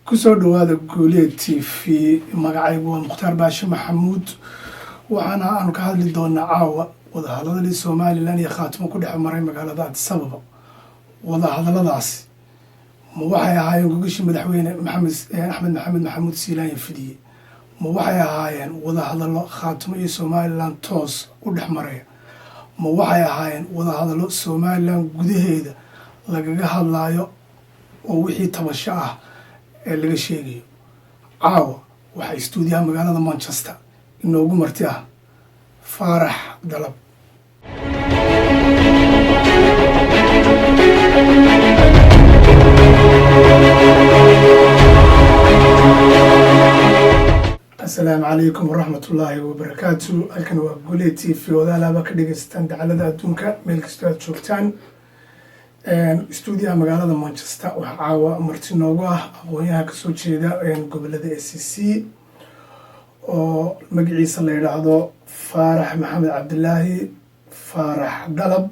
Kusoo dhawaada Guuleed TV. Magacaygu waa Mukhtaar Baashe Maxamuud. Waxaana aanu ka hadli doonaa caawa wadahadaladii Somaliland iyo Khaatimo ku dhex maray magaalada Addis Ababa. Wadahadaladaasi ma waxay ahaayeen gogashii Madaxweyne Maxamed Axmed Maxamed Maxamuud Siilaanya fidiye? Ma waxay ahaayeen wadahadallo Khaatimo iyo Somaliland toos u dhex maraya? Ma waxay ahaayeen wadahadallo Somaliland gudaheeda lagaga hadlaayo oo wixii tabasho ah ee laga sheegayo? Caawa waxaa istuudiyaha magaalada Manchester inoogu marti ah Faarax Dalab. Asalaamu calaykum waraxmatullaahi wabarakaatu. Halkan waa Guuleed TV, wadaalaaba ka dhegeysataan dacalada adduunka meel kastoo aad joogtaan. Stuudiyaha magaalada Manchester waxaa caawa marti noogu ah aqoon-yaha kasoo jeeda gobolada SSC oo magaciisa la yidhaahdo Faarax Maxamed Cabdilaahi, Faarax Dalab,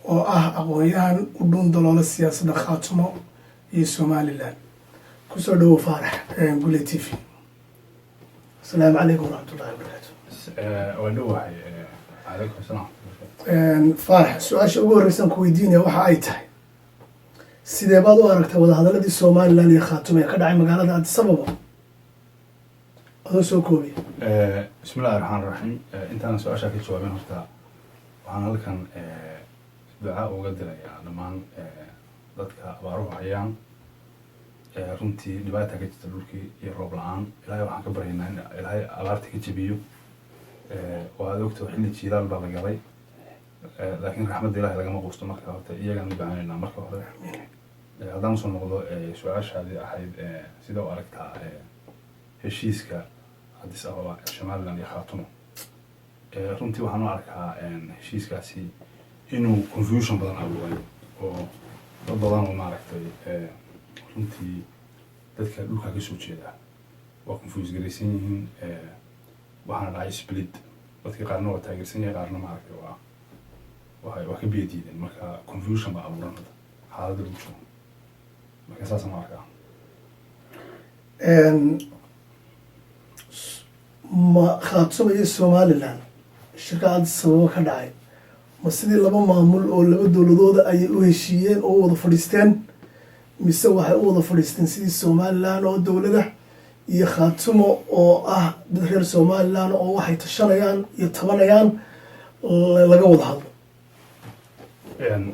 oo ah aqoon-yahan u dhuun daloola siyaasadda Khaatumo iyo Somaliland. Kusoo dhawow, Faarax, Guuleed TV. Asalaamu calaykum waraxmatullahi wabarakaatu. Waa dhowahay, calaykum salaam. Faarax, su-aasha ugu horreysaan ku weydiinaya waxa ay tahay: sidee baad u aragtay wadahadaladii Somaliland iyo Khaatumo ee ka dhacay magaalada Addis Ababa, adoo soo koobiya? Bismi illahi raxmaan raxiim. Intaanan su-aashaa ka jawaabin, horta waxaan halkan duca uga dirayaa dhammaan dadka abaaruhu hayaan. Runtii dhibaata ka jirta dhulkii iyo roob la-aan. Ilaahay waxaan ka baryaynaa in Ilaahay abaarta ka jebiyo. Waa ad ogta, xilli jiilaal baa la galay, laakiin raxmadda Ilahay lagama quusto. Marka horta iyagaan u ducaynaynaa marka hore. Haddaan usoo noqdo su-aashaadii ahayd sida u aragtaa heshiiska Addis Ababa, Somaliland iyo Khaatumo, runtii waxaan u arkaa heshiiskaasi inuu confusion badan abuuray oo dad badan oo maaragtay runtii dadka dhulkaa ka soo jeeda waa confuse garaysan yihiin. Waxaana dhacay split. Dadka qaarna waa taageersan yahay, qaarna maaragtay waa ka biyo diideen. Marka confusion baa abuuran hadda xaaladda lagu jiro. Marka saasaan u arkaa. Ma Khaatumo iyo Somaliland shirka Addis Ababa ka dhacay, ma sidii laba maamul oo laba dowladooda ayay u heshiiyeen oo u wada fadhiisteen, mise waxay u wada fadhiisteen sidii Somaliland oo dowlada iyo Khaatumo oo ah dad reer Somaliland oo waxay tashanayaan iyo tabanayaan laga wada hadlo?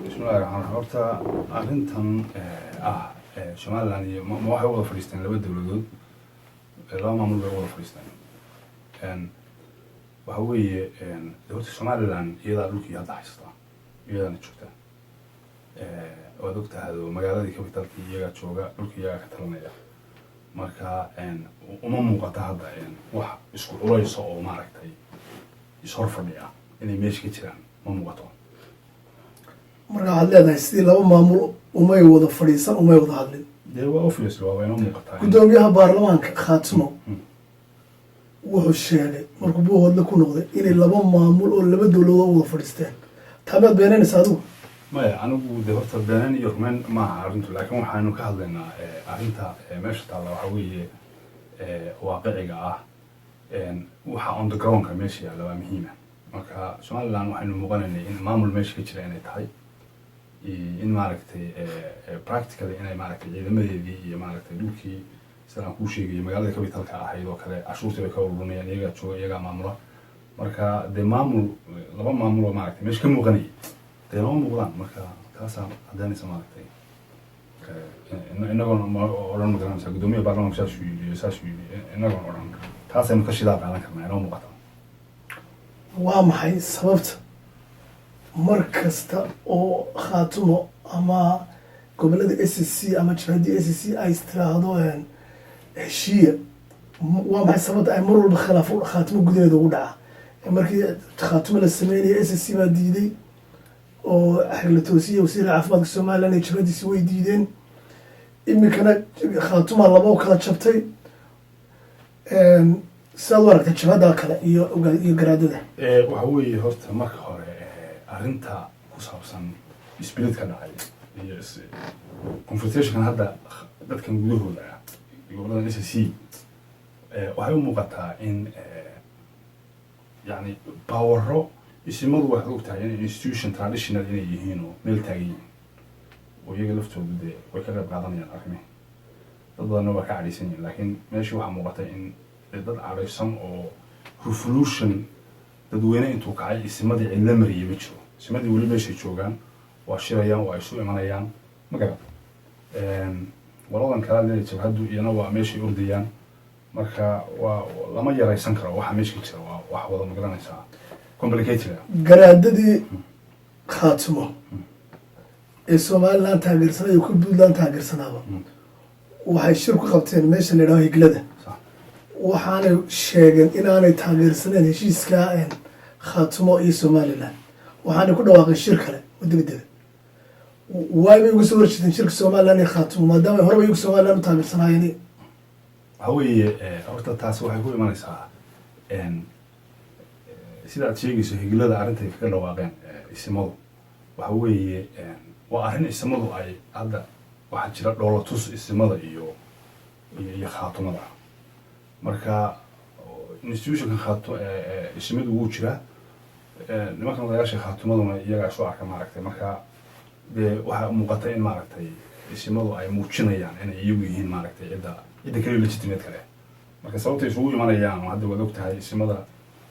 Bismillahi raxmaan raxiim. Horta arrintan ah Somaliland iyo ma waxay u wada fadhiisteen laba dowladood, laba maamul bay u wada fadhiisteen? Waxa weeye, horta Somaliland iyadaa dhulkii hadda haysata, iyadaana joogta. Waad ogtahay oo magaaladii capitalkii iyagaa jooga, dhulkii iyagaa ka talanaya. Marka uma muuqata hadda wax isku culaysa oo maaragtay ishor fadhiya inay meesha ka jiraan, ma muuqato. Marka waxaad leedahay sidii laba maamul umay wada fadhiisan, umay wada hadlin? Dee waa obviously, waa inoo muuqataa. Guddoomiyaha baarlamaanka Khaatumo wuxuu sheegay markuu Buuhoodle ku noqday inay laba maamul oo laba dowladood wada fadhiisteen. Taa miyaad beenaynaysa adigu? Maya, anigu de horta beenayn iyo rumayn maaha arrintu, laakiin waxaanu ka hadlaynaa arrinta meesha taalla. Waxa weeye waaqiciga ah, waxa on the groundka meesha yaalla waa muhiima. Marka Somaliland waxaynu muuqanaynay in maamul meesha ka jira inay tahay, in maaragtay practically inay maaragtay ciidamadeedii iyo maaragtay dhulkii, sidaan kuu sheegayay, magaalada capitalka ahayd oo kale cashuurtii bay ka ururinayaan, iyagaa jooga, iyagaa maamula. Marka dee maamul, laba maamul oo maaragtay meesha ka muuqanayay dee lama muuqdaan. Marka taasaa caddaynaysa maaragtay inagoon odhan, ma garanaysaa, guddoomiyaha baarlamaanku saasuu yidhi, saasuu yidhi, inagoon odhan, taasaynu ka shidaal qaadan karnaa, inoo muuqata. Waa maxay sababta mar kasta oo Khaatumo ama gobolada SSC ama jabhaddii SSC ay istiraahdo heshiiya, waa maxay sababta ay mar walba khilaaf Khaatumo gudaheeda ugu dhaca? Markii Khaatumo la sameynaya SSC baa diiday, oo Xagla Toosiya, wasiirka caafimaadka Somaliland, iyo jabhadiisi way diideen. Iminkana Khaatuma laba u kala jabtay. Sidaad u aragtay jabhadda kale iyo garaadada? Waxa weeye, horta marka hore arrinta ku saabsan split ka dhacay iyo confrontationkan hadda dadkan gudahooda ah. Gobolladan SSC waxay u muuqataa in yani powero isimadu waxaad ogtahay in institution traditional inay yihiin oo meel taagan yihiin, oo iyaga laftoodu dee way ka qayb qaadanayaan arrimihi. Dad badanna waa ka cadhaysan yihiin, laakiin meeshii waxaa muuqata in dee dad cadhaysan oo revolution dadweyne intuu kacay isimadii cidla mariyay ma jiro. Isimadii weli meeshay joogaan, waa shirayaan, waa isu imanayaan, ma garan. Waladan kala leeyahay jabhaddu iyana waa meeshay ordayaan. Marka waa lama yaraysan karo waxa meesha ka jira, waa wax wada, magaranaysaa, complicated ah. Garaadadii Khaatimo ee Somaliland taageersanaa iyo ku Puntland taageersanaaba waxay shir ku qabteen meesha la yidhaho Higlada. Waxaanay sheegeen inaanay taageersaneen heshiiska Khaatimo iyo Somaliland. Waxaanay ku dhawaaqeen shir kale oo degdega. Waay bay uga soo horjeedeen shirka Somaliland iyo Khaatimo, maadaama ay horeba iyagu Somaliland u taageersanaayeen? Waxa weeye, horta taasi waxay ku imanaysaa sida aad sheegayso. Higlada arrintay kaga dhawaaqeen isimadu waxa weeye waa arrin isimadu ay hadda waxaa jira dhoolatus isimada iyo Khaatumada. Marka institutionka khaato isimadu wuu jiraa, nimankan odayaasha Khaatumaduna iyagaa isu arka, maaragtay. Marka dee waxaa muuqata in, maaragtay, isimadu ay muujinayaan inay iyagu yihiin, maaragtay, cidda kaliya legitimate kale. Marka sababtay isugu imanayaan oo hadda waad ogtahay, isimada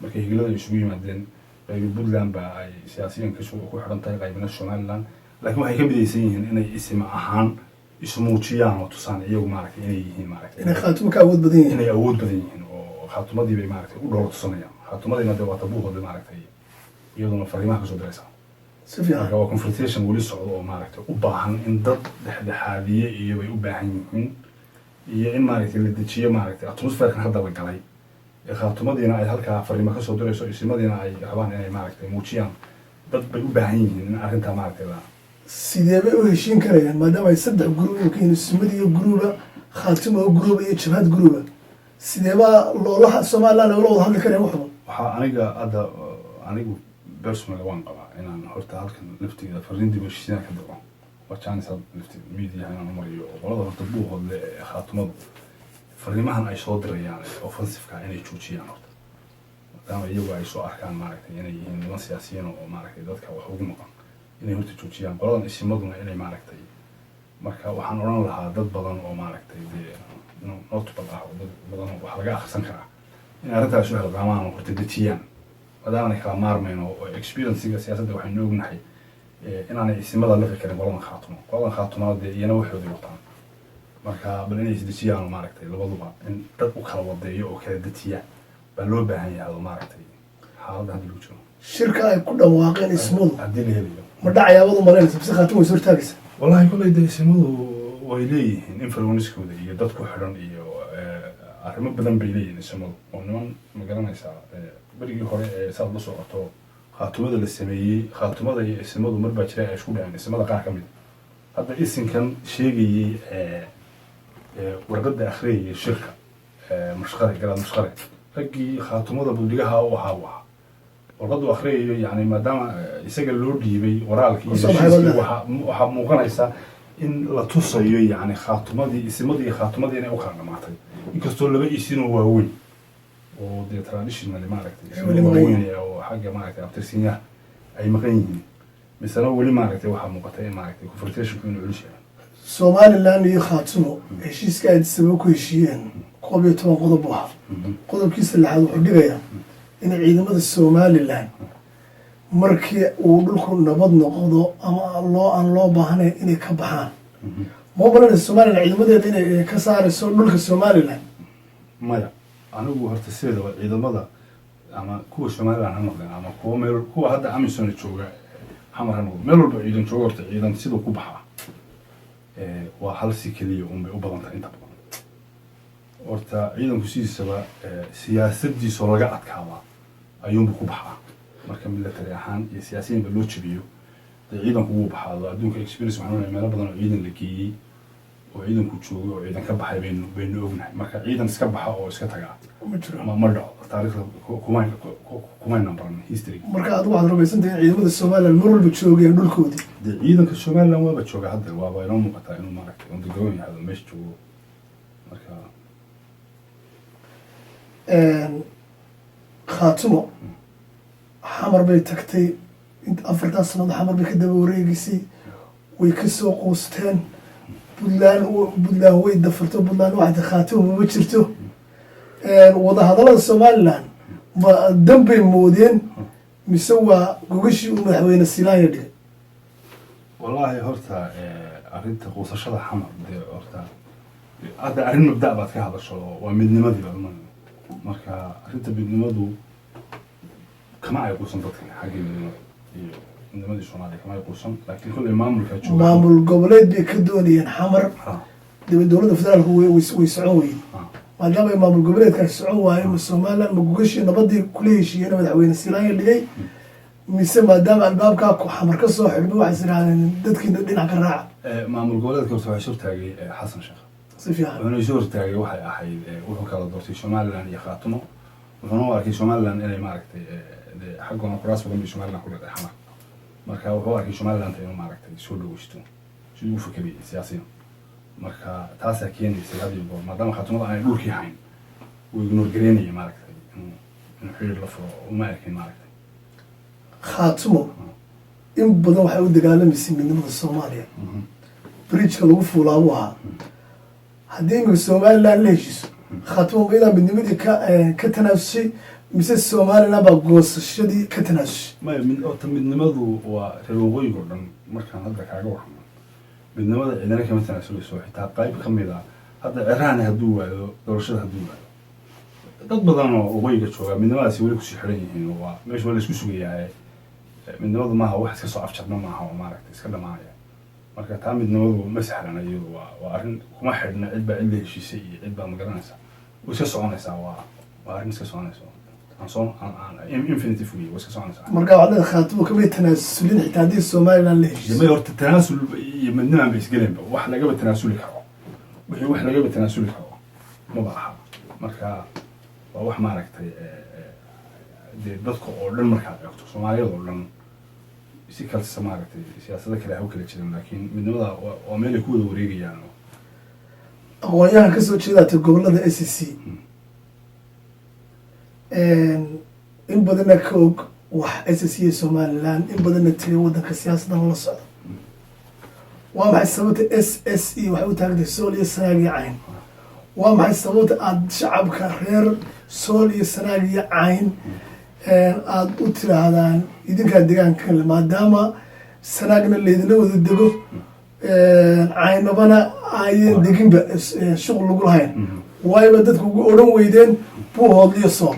markay Higlada isugu yimaadeen, qaybi Puntland ba ay siyaasiyan kasoo ku xidhan tahay, qaybina Somaliland, laakiin waxay ka midaysan yihiin inay isima ahaan ismuujiyaan oo tusaan iyagu, maaragtay, inay yihiin, maaragtay, inay Khaatumo ka awood badan yihiin. Inay awood badan yihiin oo Khaatumadii bay, maaragtay, u dhoola tusanayaan. Khaatumadiina dee waa tabuuqood, maaragtay, iyaduna fariimaha kasoo diraysaa. Si fiican. Marka waa confrontation weli socdo oo, maaragtay, u baahan in dad dhexdhexaadiye iyo bay u baahan yihiin iyo in, maaragtay, la dejiyo, maaragtay, atmospherekan hadda la galay ee Khaatumadiina ay halkaa fariimo kasoo dirayso, isimadiina ay rabaan inay, maaragtay, muujiyaan. Dad bay u baahan yihiin in arrintaa, maaragtay, la Sidee bay u heshiin karayaan maadaama ay saddex group u keeni, Ismadiyo groupa, Khaatimo oo groupa iyo jabhad groupa? Sideebaa loolaha Somaliland ay ula wada hadli karayaan waxba? Waxaa aniga hadda anigu personally waan qabaa inaan horta halkan laftigeeda fariin dib u heshiisiinaan ka diro. Waa chance hadda laftigeeda media inaan umariyo oo qolada horta Buuhoodle ee Khaatumadu fariimahan ay soo dirayaan ee offensiveka inay joojiyaan horta, maadaama iyagu ay soo arkaan, maaragtay, inay yihiin niman siyaasiyiin oo, maaragtay, dadka wax ugu maqan, inay horta joojiyaan. Qoladan isimaduna inay, maaragtay, marka waxaan odhan lahaa dad badan oo, maaragtay, dee notable ah oo dad badan oo wax laga akhrisan karaa in arrintaas u xilqaamaan oo horta dejiyaan, maadaama kala maarmayno oo experiencega siyaasadda waxaynu ognahay inaanay isimada liqi karin qoladan Khaatumo. Qoladan Khaatumona dee iyana waxoodii wataan. Marka bal inay isdejiyaan oo, maaragtay, labaduba in dad u kala wadeeyo oo kala dejiya baa loo baahan yahay oo, maaragtay, xaaladda hadda lagu jiro. Shirka ay ku dhawaaqeen ismadu haddii la helayo ma dhacayaabad u malaynaysa mise Khaatimo way soo hortaagaysa? Wallahi kolley dee isimadu way leeyihiin influencekooda iyo dad ku xidhan iyo arrimo badan bay leeyihiin isimadu oo niman, ma garanaysaa, berigii hore ee saad la socoto Khaatumada la sameeyey, Khaatumada iyo isimadu mar baa jira ay isku dhaceen isimada qaar ka mid. Hadda isinkan sheegayey warqadda akhriyayay shirka, Mashqare, Garaad Mashqare, raggii Khaatumada buldhigaha u ahaa u ahaa warqaddu akhriyayo. Yani maadaama isaga loo dhiibay qoraalkii iyo Soo baxay. heshiiskii, Badda. Waxaa muuqanaysa in la tusayo, yani, khaatumadii, isimadii iyo khaatumadii inay u kala dhamaatay, inkastoo laba isinoo waaweyn oo dee traditionally, maaragtay, Ay weli isimo maqan waaweyn oo xagga, maaragtay, abtirsinyaha ay maqan yihiin, misena weli, maaragtay, waxaa muuqata in, maaragtay, confrontationku inuu culus yahay. Somaliland iyo Khaatumo heshiiska ay sababo ku heshiiyeen 11 qodob buu ahaa. Qodobkiisa lixaad wuxuu dhigayaa in ciidamada Somaliland markii uu dhulku nabad noqdo ama loo aan loo baahnayn inay ka baxaan. Ma baranaysa Somaliland ciidamadeeda inay ka saarayso dhulka Somaliland? Maya, anigu horta sideedaba ciidamada ama kuwa Somaliland ha noqdeen ama kuwa meel, kuwa hadda AMISOM jooga Xamar ha noqdo, meel walba ciidan jooga, horta ciidan siduu ku baxaa waa hal si keliya unbay u badan tahay inta badan. Horta ciidanku sidiisaba siyaasadiisoo laga adkaadaa ayuunbu ku baxaa. Marka military ahaan iyo siyaasiyiinba loo jebiyo, dee ciidanku wuu baxaa. Adduunka experience waxaan onahay meelo badan oo ciidan la geeyey oo ciidanku joogay oo ciidan ka baxay baynu ognahay. Marka ciidan iska baxa oo iska tagaa Ma jiro. Ma dhaco taariikhda, kumaynan baran history. Marka adigu waxaad rumaysantahay in ciidamada Somaliland mar walba joogayaan dhulkoodii? Dee ciidanka Somaliland waaba jooga hadda, waaba inoo muuqataa inuu, maaragtay, on the ground yahay oo meesha joogo. Marka Khaatumo Xamar bay tagtay, 4-taa sanadood Xamar bay ka daba wareegeysay, way kasoo quusteen. Puntland, Puntland way dafarto. Puntland waxay tahay Khaatumo mama jirto. Wadahadallada Somaliland ma danbay moodeen mise waa gogashii uu Madaxweyne Silaanya dhigay? Wallaahi horta arrinta quusashada Xamar, dee horta hadda arrin mabda' baad ka hadasho, waa midnimadii baad umanay. Marka arrinta midnimadu kama ay quusan dadka xaggii midnimada iyo midnimadii Soomaaliya kama ay quusan, laakiin kolley maamulkaa jooga. Maamul goboleed bay ka doonayeen Xamar. Dowladda federaalku way socon weyde. Maadaama ay maamul goboleedkaasi socon waayo, ma Somaliland ma gogashii nabadii kula heshiiyeen Madaxweyne Silaanya dhigay, mise maadaama albaabkaa ku Xamar ka soo xidhmay waxay is idhahdeen dadkiina dhinac ka raaca? Maamul goboleedka horta waxaa is hortaagay Xasan Sheekh. Si fiican. Wuxuuna isu hortaagay waxay ahayd wuxuu kala doortay Somaliland iyo Khaatumo. Wuxuuna u arkay Somaliland inay maaragtay dee xaggoona kuraas badan bay Somaliland ku leedahay Xamar. Marka wuxuu arkay Somaliland inuu maaragtay soo dhaweysto siduu u fekerayay siyaasiyan. Marka taasaa keenaysay had iyo goor, maadaama Khaatumada aanay dhulkii hayn, wuu ignore gareynaya maaragtay inuu xiriir la furo uma arkin maaragtay. Khaatumo in badan waxay u dagaalamaysay midnimada Soomaaliya, bridgeka lagu fuulaabuu ahaa. Haddii imika Somaliland la heshiiso, Khaatumo ma iyadaa midnimadii ka tanaasushay mise Somaliland baa goosashadii ka tanaasushay? Maya, mid horta midnimadu waa reer waqooyiga oo dhan. Markaan hadda kaaga warramo, midnimada cidina kama tanaasulayso, xitaa qayb ka mid a hadda Cirahani hadduu waayo doorashada, hadduu waayo, dad badan oo waqooyiga jooga midnimadaasi weli kusii xiran yihiin oo waa meesha waa la isku sugayaa. Midnimadu maaha wax iska soo afjarma maaha oo maaragtay iska dhamaanaya. Marka taa midnimadu ma sahlana iyadu, waa arrin kuma xidhna cid baa cid la heshiisay iyo cid baa, magaranaysa, way iska soconaysaa. Waa arrin iska soconaysa aan soo aan infinity wey, waa iska soconaysaa. Marka waxaad leedahay Khaatumo kamay tanaasulin xitaa haddii Somaliland la heshiiso? May, horta tanaasul iyo midnimaan bay isgelenba. Wax lagaba tanaasuli karo, wixii wax lagaba tanaasuli karo maba aha. Marka waa wax maaragtay dee dadka oo dhan markaad eegto, Soomaaliyada oo dhan si kalsa maaragtay siyaasado kale ha u kala jiran, laakiin midnimada waa meel ay ku wada wareegayaan. Aqoon-yahan kasoo jeedaatay gobolada SSC, in badanna ka og wax SSC iyo Somaliland, in badanna tegay waddanka, siyaasaddan la socda, waa maxay sababta SSE waxay u taagtay Sool iyo Sanaag iyo Cayn? Waa maxay sababta aada shacabka reer Sool iyo Sanaag iyo Cayn aada u tiraahdaan idinkaa deegaanka kale, maadaama Sanaagna laydinla wada dego, Caynabana ayan deginba, shuqul lagu lahayn? Waayba dadku ugu odhan weydeen Buuhoodliyo Sool?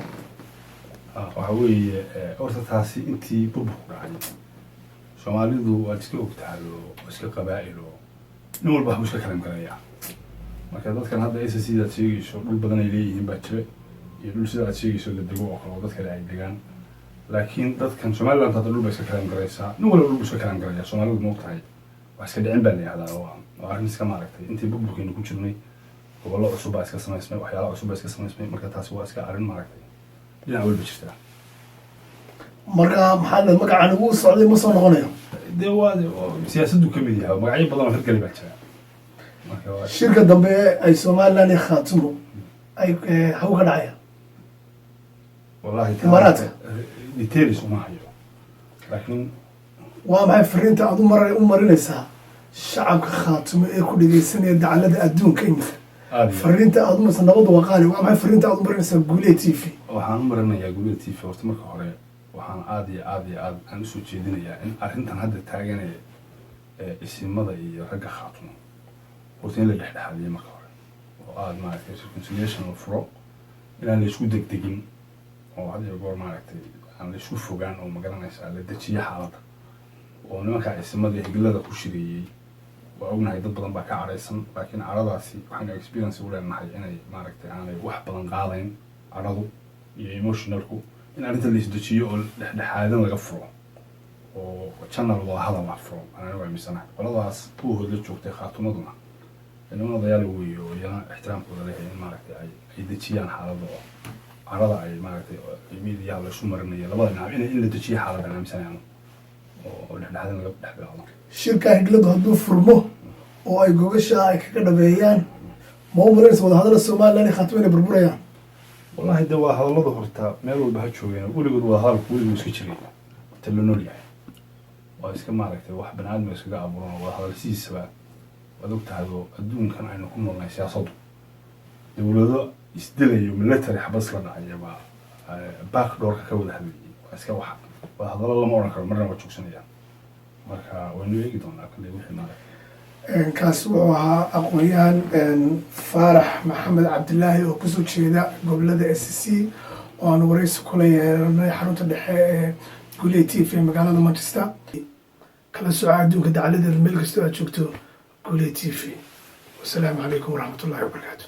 Waxa weeye horta taasi intii burburku dhacay Soomaalidu waad iska ogtahay oo iska qabaa'il oo nin walba waxbuu iska kalam garayaa. Marka dadkan hadda SSC aad sheegayso dhul badan ay leeyihiin baa jira, iyo dhul sida aad sheegayso la dego oo kale oo dad kale ay degaan. Laakiin dadkan Somaliland hadda dhul bay iska kalam garaysaa, nin walba dhul buu iska kalam garaya. Soomaalidu ma ogtahay, wax iska dhicin baa la yihahdaa. Waa arrin iska maaragtay intii burburkaynu ku jirnay gobollo cusub baa iska samaysmay, waxyaala cusub baa iska samaysmay. Marka taasi waa iska arrin maaragtay dhinac walba jirtaa. Marka maxaa la magacan ugu socday ma soo noqonayo? Dee waa siyaasaddu ka mid yahay, magacyo badan oo hirgali baa jira. Marka waa Shirka dambe ay Somaliland iyo Khaatumo ay haw ka dhacaya? Wallahi Imaaraadka? Details uma hayo, laakiin Waa maxay fariinta aad u marinaysaa shacabka Khaatumo ee ku dhegeysanaya dacalada adduunka iminka? Aad iyo Fariinta aad umarsa, nabadda waa qaali. Waa maxay fariinta aad u marinaysaa Guuleed TV? Waxaan u marinayaa Guuleda TV horta marka hore waxaan aad iyo aad iyo aad aan usoo jeedinayaa in arrintan hadda taaganee isimada iyo ragga Khaatumo horta in la dhexdhexaadiyo marka hore, oo aada maaragtay reconciliation la furo, inaan la isku degdegin oo had iyo goor maaragtay aan la isku fogaan oo magaranaysaa la dejiyo xaaladda, oo nimanka isimada higlada ku shireeyey waa ognahay dad badan baa ka cadhaysan, laakiin cadhadaasi waxaynu experience u leenahay inay maaragtay aanay wax badan qaadayn cadhadu iyo emotionalku, in arrinta la isdejiyo oo dhexdhexaadan laga furo oo channel wada hadal la furo. Aan anigu aaminsanahay qoladaas Buuhood la joogtay Khaatumaduna niman odayaal weeye oo iyana ixtiraamkooda leeyahay, in maaragtay ay dejiyaan xaaladda oo carada ay maaragtay miidiyaha la isu marinayo labada dhinac in la dejiyo xaaladdan aaminsanahay anigu, oo dhexdhexaadan laga dhex bilaabo. Shirka higladu hadduu furmo oo ay gogasha ay kaga dhabeeyaan, ma u malaynaysa wadahadalla Somaliland iyo Khaatumo inay burburayaan? Wallahi de waa hadalladu horta meel walba ha joogeen, weligood waa hadalku, weligood iska jiray inta la nool yahay. Waa iska maaragtay wax bani aadmiga iskaga abuuran oo wada hadal sidiisaba. Waad ogtahay oo adduunkan aynu ku noolnahay siyaasaddu dowlado isdilayo, military xabad isla dhacaya baa back doorka ka wada hadlayay. Waa iska wax wada hadallo lama odhan karo marna waa joogsanayaan. Marka waynu eegi doonaa kale wixii maaragtay. Kaas wuxuu ahaa aqoon-yahan Faarax Maxamed Cabdilaahi oo kasoo jeeda gobolada SSC oo aan wareysi kula yeelanay xarunta dhexe ee Guuleed TV ee magaalada Manchester. Kala soco adduunka dacaladeeda meel kastoo aad joogto Guuleed TV. Wasalaamu calaykum waraxmatullahi wabarakaatu.